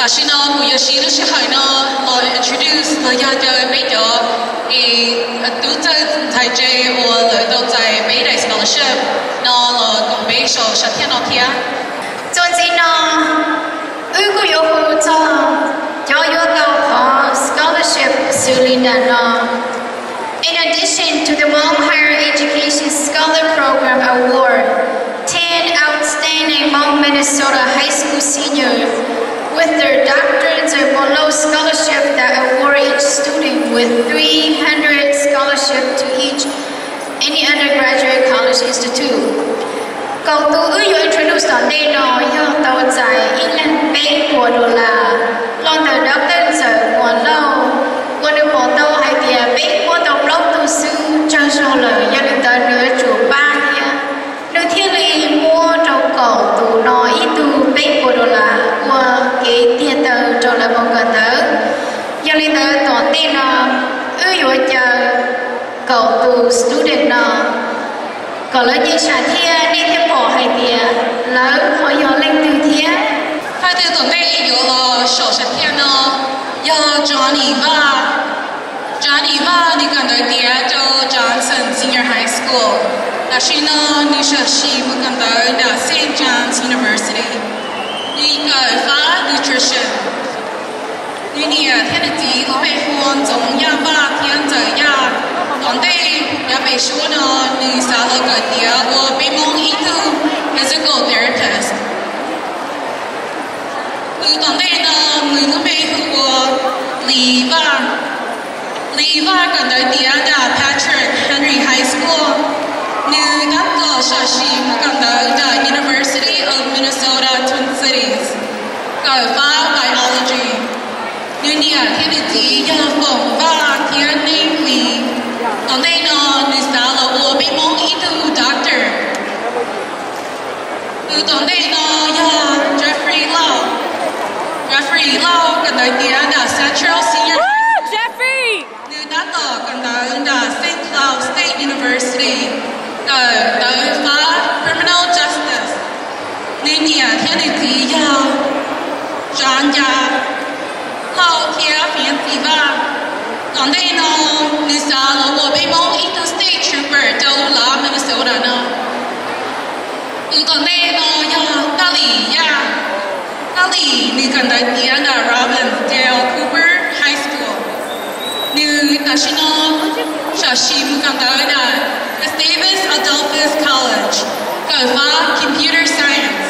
Tam sim no kuv yuav siv lub sij hawm no los introduce los yog caw peb cov es tub txawj ntxhais tsev uas lawv tau txais peb daim scholarship no los koom peb saum sam thiaj no thiab. Txuas ntxiv no, wb kuj yuav hu txog cov yuav tau qhov scholarship xws li nram no. In addition to the Hmong Higher Education Scholar Program Award, ten outstanding Hmong Minnesota high school seniors with their Doctor Ntxawm Muas Lauj scholarship that award each student with three hundred scholarship to each any undergraduate college institute. Kaum tus wb yuav introduce tom ntej no yog tau txais ib leeg peb puas dollar los ntawm Doctor Ntxawm Muas Lauj, uas nws pom tau hais tias peb muab tau plaub tug xwb tsawg zog lawm, yog li ntawd nws yuav tsum pab thiab. Nws thiaj li muab rau kaum tus no ib tug peb puas dollar ua kev tiag taw rau lawv mus kawm ntawv. Yog li ntawd tom ntej no wb yuav caw kaum tus student no kom lawv nce sam thiab nej thiaj pom hais tias lawv ho yog leej twg thiab. Thawj tug tom ntej yuav los saum sam thiaj no yog Johnny Vaj. Johnny Vaj nws kawm ntawv tiav rau Johnson Senior High School. Tam sim no nws sam sim mus kawm ntawv nram Saint John's University. Nws kawm fab nutrition. Nws niam thiab nws txiv lub npe hu ua Ntxoov Yaj Vaj thiab Ntxawm Yaj. Tom ntej yav pem suab no nws xav los kawm tiav ua peb Hmoob ib tug physical therapist. Tus tom ntej no nws lub npe hu ua Lis Vaj. Lis Vaj kawm ntawv tiav nram Patrick Henry High School. Nws tab tom sam sim mus kawm ntawv nram University of Minnesota Twin Cities, kawm fab biology. Nws niam thiab nws txiv yog Foom Vaj thiab Neej Lis. Tom ntej no nws xav los ua peb Hmoob ib tug doctor. Tus tom ntej no yog Jeffrey Lauj. Jeffrey Lauj kawm ntawv tiav nram Central Senior High School. Nws tab tom kawm ntawv nram Saint Cloud State University, kawm ntawv fab criminal justice. Nws niam thiab nws txiv yog Tsav Ncas Lauj thiab Fiav Txiv Vaj. Tom ntej no nws xav los ua peb Hmoob ib tug state trooper rau lub lav Minnesota no. Tus tom ntej no yog Kab Lis Yaj. Kab Lis nws kawm ntawv tiav nram Robbinsdale Cooper High School. Nws tam sim no sam sim mus kawm ntawv nram Gustavus Adolphus College, kawm fab computer science.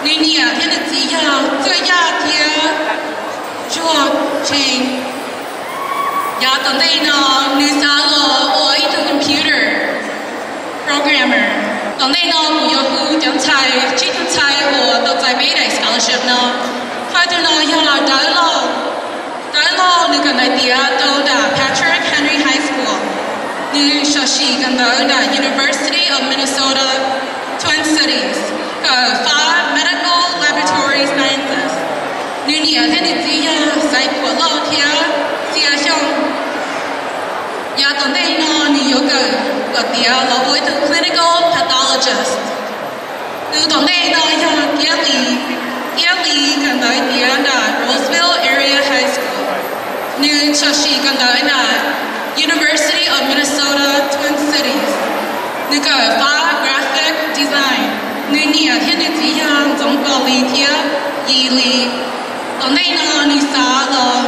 Nws niam thiab nws txiv yog Txawj Yaj thiab Tsuag Tsheej. Yav tom ntej no nws xav los ua ib tug computer programmer. Tom ntej no kuv yuav hu cov ntxhais, tsib tug ntxhais uas tau txais peb daim scholarship no. Thawj tug no yog Dawb Lauj. Dawb Lauj nws kawm ntawv tiav rau nram Patrick Henry High School. Nws sam sim kawm ntawv nram University of Minnesota Twin Cities, kawm fab medical laboratory sciences. Nws niam thiab nws txiv yog Xaiv Puam Lauj thiab Txia Xyooj. Yav tom ntej no nws yuav kawm kom tiav los ua ib tug clinical pathologist. Tus tom ntej no yog Kiab Lis. Kiab Lis kawm ntawv tiav nram Roseville Area High School. Nws sam sim kawm ntawv nram University of Minnesota Twin Cities. Nws kawm fab graphic design. Nws niam thiab nws txiv yog Ntxoov Kos Lis thiab Yis Lis. Tom ntej no nws xav los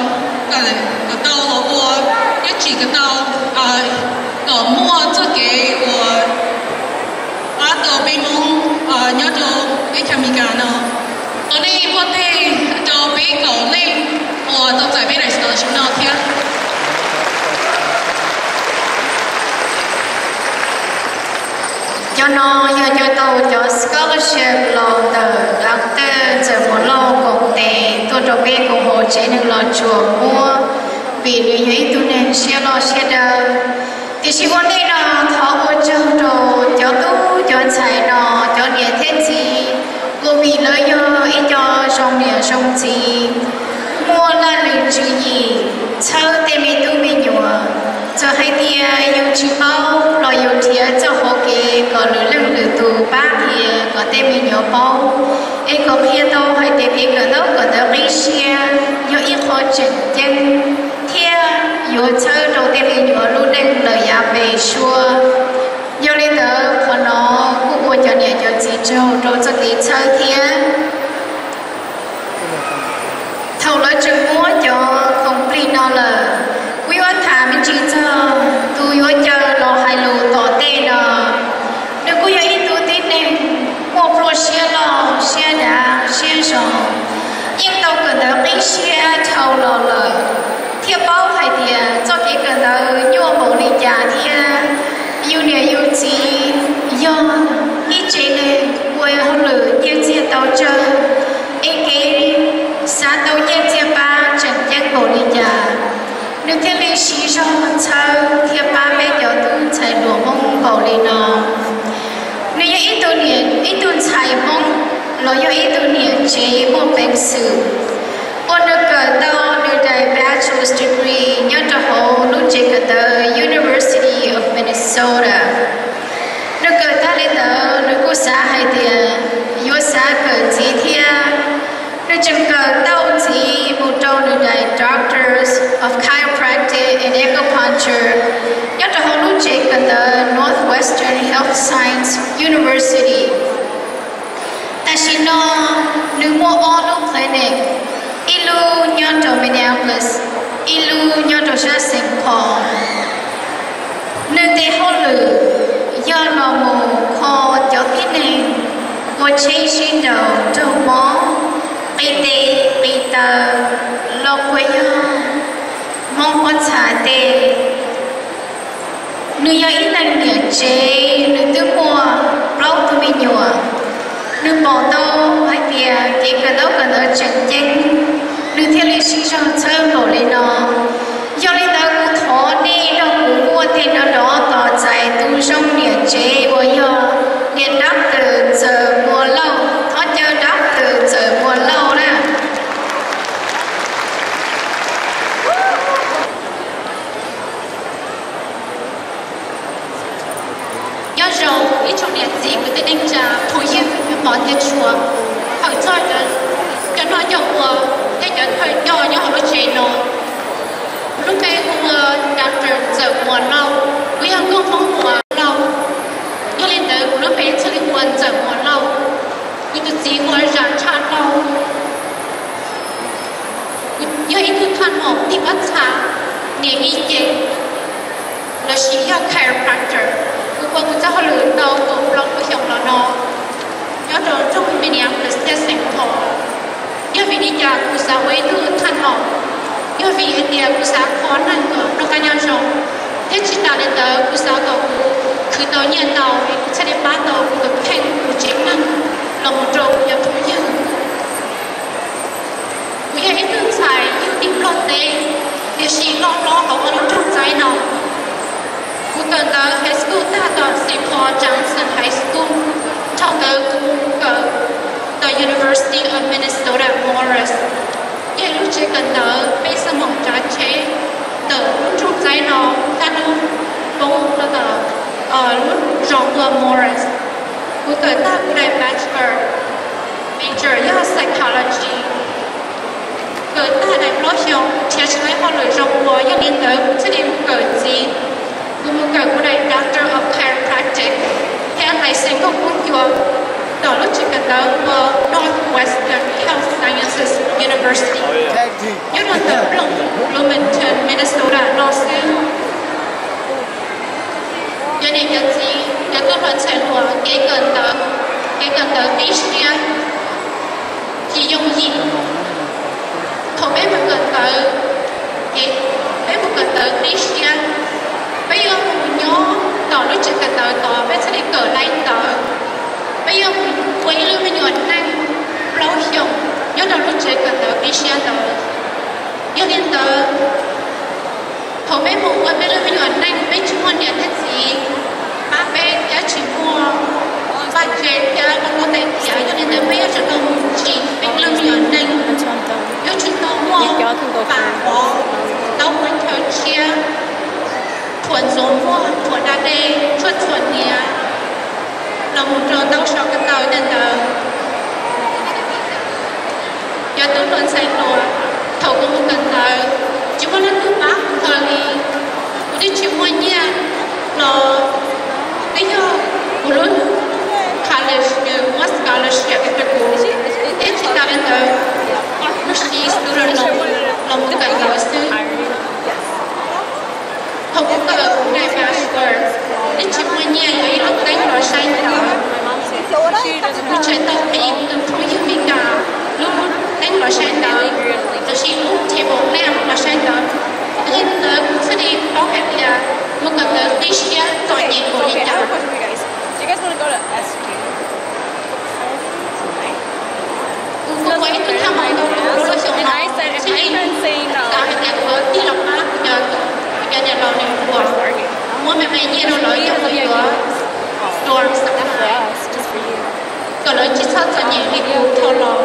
kawm kom tau los ua thiab tsim kom tau, kom muaj txoj kev uas pab tau peb Hmoob nyob rau teb chaws Amelikas no. Tos nej muaj tej rau peb kaum leej uas tau txais peb daim scholarship no thiab. Cov no yog cov tau cov scholarship los ntawm Doctor Ntxawm Muas Lauj koom tes tuaj rau peb koom haum tsev neeg Los Tsuas muab, vim nws yog ib tug neeg siab loj siab daw. Tiam sis ua ntej no thov ua tsaug rau cov tub cov ntxhais no, cov niam thiab txiv, uas vim lawv yog ib co zoo niam zoo txiv, muaj laj lim tswv yim txhawb tej me tub me nyuam. Txawm hais tias yus tsis paub los yus nrhiav txoj hauv kev kom lwm leej lwm tus pab qhia kom tej me nyuam paub, es kom qhia tau hais tias kev kawm ntaub kawm ntawv qib siab tseem ceeb thiab yuav txhawb rau tej me nyuam lub neej lawm yav pem suab. Yog li ntawd qhov no kuj ua cov niam cov txiv tsaug rau txoj kev txhawb thiab. Thaum lawv tseem muab cov khoom plig no lawm, kuv yuav tham me ntsis txog tus yuav caw los hais lus tom ntej no. Nws kuj yog ib tug tib neeg muaj pluaj siab loj siab dav siab zoo, yeej tau kawm ntawv qib siab dhau los lawm, thiaj paub hais tias txoj kev kawm ntawv nyuaj npaum li cas thiab. Yus niam yus txiv yog ib tsev neeg ua hauj lwm nyiaj txiag tau tsawg, es kev xav tau nyiaj txiag pab tseem ceeb npaum li cas, nws thiaj li siv zog txhawb thiab pab peb cov tub ntxhais hluas Hmoob npaum li no. Nws yog ib tug niam, ib tug ntxhais Hmoob los yog ib tug niam tsev muaj peev xwm uas nws kawm tau nws daim bachelor's degree nyob rau hauv lub tsev kawm ntawv University of Minnesota. Nws kawm tag li ntawd nws kuj xav hais tias yuav xav kawm ntxiv thiab. Nws tseem kawm tau ntxiv mus rau nws daim Doctors of Chiropractic and Acupuncture nyob rau hauv lub tsev kawm ntawv Northwestern Health Science University. Tam sim no nws muaj ob lub clinic, ib lub nyob rau Minneapolis, ib lub nyob rau sab Saint Paul. Nws tes hauj lwm yog los mus kho cov tib neeg ua tsheb sib nraus raug mob, qi tes qi taw, los puas yog mob pob txha tej. Nws yog ib leeg niam tsev, nws twb muaj plaub tug me nyuam. Nws pom tau hais tias kev kawm ntaub kawm ntawv tseem ceeb, nws thiaj li siv zog txhawb npaum li no. Yog li ntawd kuv thov nej nrog kuv muab tej no dov tos txais tus zoo niam tsev uas yog niam Doctor Ntxawm Muas Lauj, thov caw Doctor Ntxawm Muas Lauj na. Nyob zoo ib tsoom niam txiv kwv tij neej tsa phooj ywg hmov thiab tshua, hawm txog cov noj cov ua thiab cov thawj coj nyob hauv lub tsev no. Kuv lub npe hu ua Doctor Ntxawm Muas Lauj, kuv yog nkauj Hmoob Muas Lauj. Yog li ntawd kuv lub npe thiaj li hu ua Ntxawm Muas Lauj. Kuv tus txiv hu ua Zam Tshaj Lauj. Kuv yog ib tug thaj maum tiv pob txha, niam ib ce, lossis yog chiropractor. Kuv ua kuv txoj hauj lwm tau kaum plaub lub xyoo los no nyob rau nroog Minneapolis thiab Saint Paul. Yog vim li cas kuv xav ua ib tug thaj maum? Yog vim hais tias kuv xav kho neeg kom noj qab nyob zoo, thiab tsis tas li ntawd kuv xav kom kuv khwv tau nyiaj ntau es kuv thiaj li pab tau kuv tus kheej, kuv tsev neeg los mus rau kuv cov phooj ywg. Kuv yog ib tug ntxhais yug tim Nplog teb, tiam sis loj hlob hauv ob lub nroog Txaib no. Kuv kawm ntawv high school tag tom Saint Paul Johnson High School, dhau ntawd kuv mus kawm tom University of Minnesota Morris, yog lub tsev kawm ntawv peb xab moos tsav tsheb ntawm lub nroog Txaib no, thaj lub poob rau tom lub zos ua Morris. Kuv kawm tag kuv daim bachelor, major yog psychology. Kawm tag daim plaub xyoo nrhiav tsis tau hauj lwm zoo ua, yog li ntawd kuv thiaj li mus kawm ntxiv. Kuv mus kawm kuv daim Doctor of Chiropractic thiab license nkauj kub ncua tom lub tsev kawm ntawv ua Northwestern Health Sciences University nyob rau ntawm Bloomington, Minnesota no xwb. Cov niam cov txiv, cov tub hluas ntxhais hluas, kev kawm ntawv, kev kawm ntawv qib siab tsis yooj yim. Thaum peb mus kawm ntawv, peb mus kawm ntawv qib siab, peb yuav mus nyob tom lub tsev kawm ntawv tod peb thiaj li kawm laib ntawv. Peb yuav mus ua ib lub me nyuam neej plaub xyoos nyob rau lub tsev kawm ntawv qib siab ntawd. Yog li ntawd, thaum peb mus ua peb lub me nyuam neej peb tsis muaj niam thiab txiv pab peb thiab tsis muaj vaj tse thiab lub ntuj tes tiav, yog li ntawd peb yuav tsum tau mus tsim peb lub me nyuam neej, yuav tsum tau muaj pam pov, tau muaj chaw tshiab, thuam ntxuav muag, thuam da dej, tshuaj txhuam hniav, los mus rau tau sov ko taw ntawd. Cov tub hluas ntxhais hluas, thaum kuv mus kawm ntawv Tsis muaj table lamp los saib ntawd, yog li ntawd kuv thiaj li paub hais tias mus kawm ntawv qib siab txom nyem npaum li cas. Kuv kuj ua ib tug thaj maum ntau lub xyoo no, thiaj li xav hais tias kuv yuav tig los pab kuv cov, kuv cov niam laus niam hluas, muab me me nyiaj rau lawv yog kuv yuav dorm, kom lawv tsis txhob txom nyem li kuv dhau los.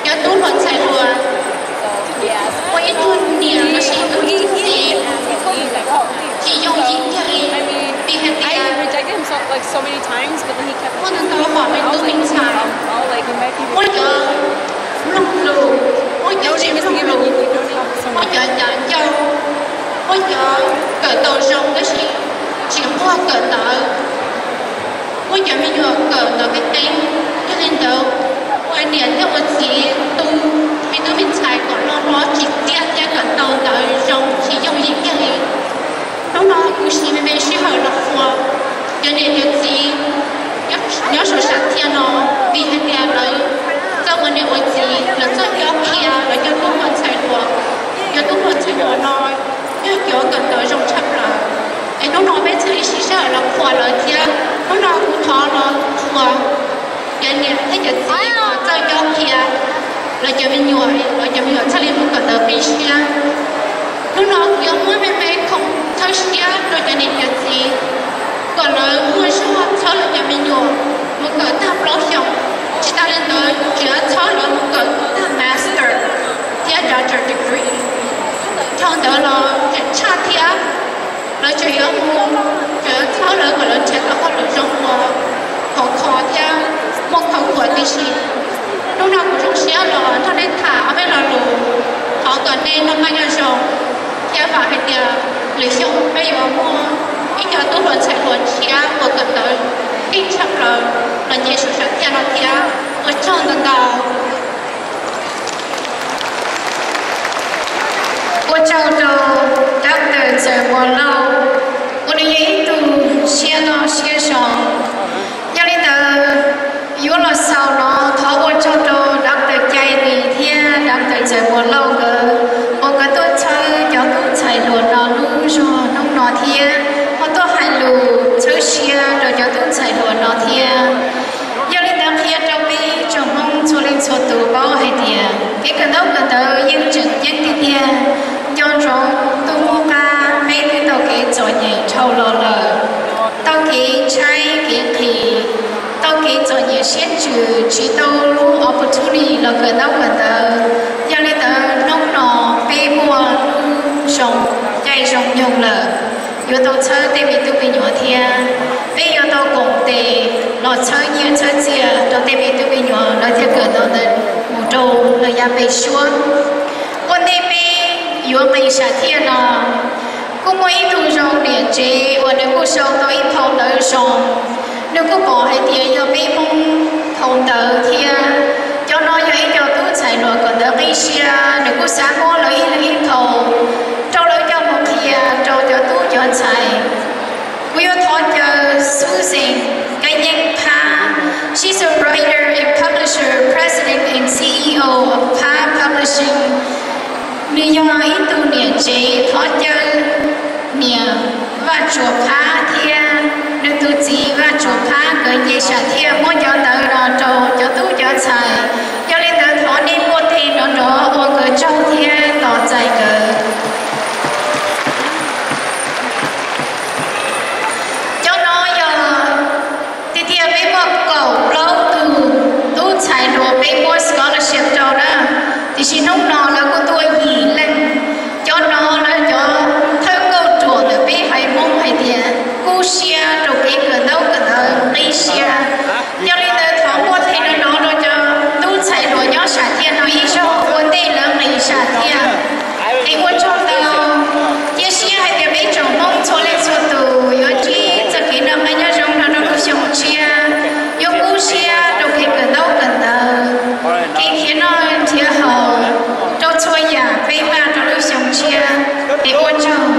Cov tub hluas ntxhais hluas, muaj ib tug niam los sis ib tug txiv tsis yooj yim kiag li, vim hais tias muaj ntau ntau qhov me tub me ntxhais, muaj cov mloog lus, muaj cov tsis mloog lus, muaj cov cav ncauj, muaj cov kawm tau zoo tab sis tsis quaj kawm ntawv, muaj cov me nyuam kawm ntawv qeeb qeeb. Yog li ntawd, ua niam thiab ua txiv tu me tub me ntxhais kom hlob hlob tsim txiaj thiab kawm tau ntawv zoo tsis yooj yim kiag li. Hnub no kuv siv me me sij hawm los qhuas cov niam cov txiv nyob saum sam thiaj no, vim hais tias lawv txawj ua niam ua txiv, lawv txawj cob qhia lawv cov tub hluas ntxhais hluas. Cov tub hluas ntxhais hluas no yog cov kawm ntawv zoo tshaj plaws, es hnub no peb thiaj li siv sij hawm los qhuas lawv thiab. Hnub no kuv thov los qhuas cov niam thiab cov txiv uas txawj cob qhia lawv cov me nyuam, lawv cov me nyuam thiaj li mus kawm ntawv qib siab. Hnub no kuv yuav muab me me khoom thawj siab rau cov niam cov txiv kom lawv muaj zog txhawb lawv cov me nyuam mus kawm tag plaub xyoos. Tsis tas li ntawd, tseem yuav txhawb lawv mus kawm tag master thiab doctor degree. Dhau ntawd los tseem tshaj thiab, lawv tseem yuav mus, tseem yuav txhawb lawv kom lawv nrhiav tau hauj lwm zoo uas khov kho thiab muaj khau khuam tib si. Hnub no kuv zoo siab los nrog nej tham ob peb lo lus, thov kom nej noj qab nyob zoo, thiab vam hais tias lwm xyoo peb yuav muaj ib co tub hluas ntxhais hluas tshiab uas kawm ntawv keej tshaj plaws los nce saum sam thiaj no thiab. Ua tsaug ntau ntau. Ua tsaug rau Doctor Ntxawm Muas Lauj, uas nws yog ib tug siab loj siab zoo. Yog li ntawd, yuav los xaus no thov ua tsaug rau Doctor Cai Lis thiab Doctor Ntxawm Muas Lauj nkawd, uas nkawd tuaj txhawb cov tub ntxhais hluas no lub zog hnub no thiab, ho tuaj hais lus txhawb siab rau cov tub ntxhais hluas no thiab. Yog li ntawd qhia rau peb tsoom Hmoob txhua leej txhua tus paub hais tias kev kawm ntaub kawm ntawv yeej tseem ceeb tiag tiag. Nco ntsoov tus muaj qab, peb twb tau kev txom nyem dhau los lawm, tau kev tshaib kev nqhis, tau kev txom nyem siab ntsws, tsis tau lub opportunity los kawm ntaub kawm ntawv. Yog li ntawd hnub no peb muaj lub zoo, caij zoo nyoog lawm, yuav tau txhawb tej me tub me nyuam thiab. Peb yuav tau koom tes los txhawb nyiaj txhawb txiaj rau tej me tub me nyuam lawv thiaj kawm tau ntawv mus rau lawv yav pem suab. Ua ntej peb yuav nqis sam thiaj no, kuj muaj ib tug zoo niam tsev uas nws kuj sau tau ib phau ntawv zoo. Nws kuj pom hais tias yog peb Hmoob thaum ntawd thiab, cov no yog ib co tub ntxhais hluas kawm ntawv qib siab, nws kuj xav muab lawv ib leeg ib phau rau lawv coj mus qhia rau cov tub cov ntxhais. Kuv yuav thov caw Susan Kab Yeej Phab, she's a writer and publisher, president and C E O of Phab Publishing. Nws yog ib tug niam tsev, thov caw niam Vaj Tsuas Phab thiab nws tus txiv Vaj Tsuas Phab nkawd nce sam thiaj muab cov ntawv no rau cov tub cov ntxhais. Yog li ntawd thov nej npuaj teg nrov nrov ua nkawd tsaug thiab tos txais nkawd. Cov no yog tiag tiag peb muaj kaum plaub tug tub ntxhais hluas peb muab scholarship rau na, tiam sis hnub no lawv kuj tuaj yim leej. Cov no lawv cov thawj kauj ruam ntawm peb haiv Hmoob hais tias kub siab rau kev kawm ntaub kawm ntawv qib siab. Yog li ntawd thov npuaj teg nrov nrov rau cov tub ntxhais hluas nyob sam thiaj no ib zaug ua ntej lawv nqis sam thiaj. Es ua tsaug ntau, cia siab hais tias peb tsoom Hmoob txhua leej txhua tus yuav ntsib txoj kev noj qab nyob zoo no rau lub xyoo tshiab, yuav kub siab rau kev kawm ntaub kawm ntawv, kev nrhiav noj nrhiav haus, rau txhua yam peb maj rau lub xyoo tshiab. Es ua tsaug.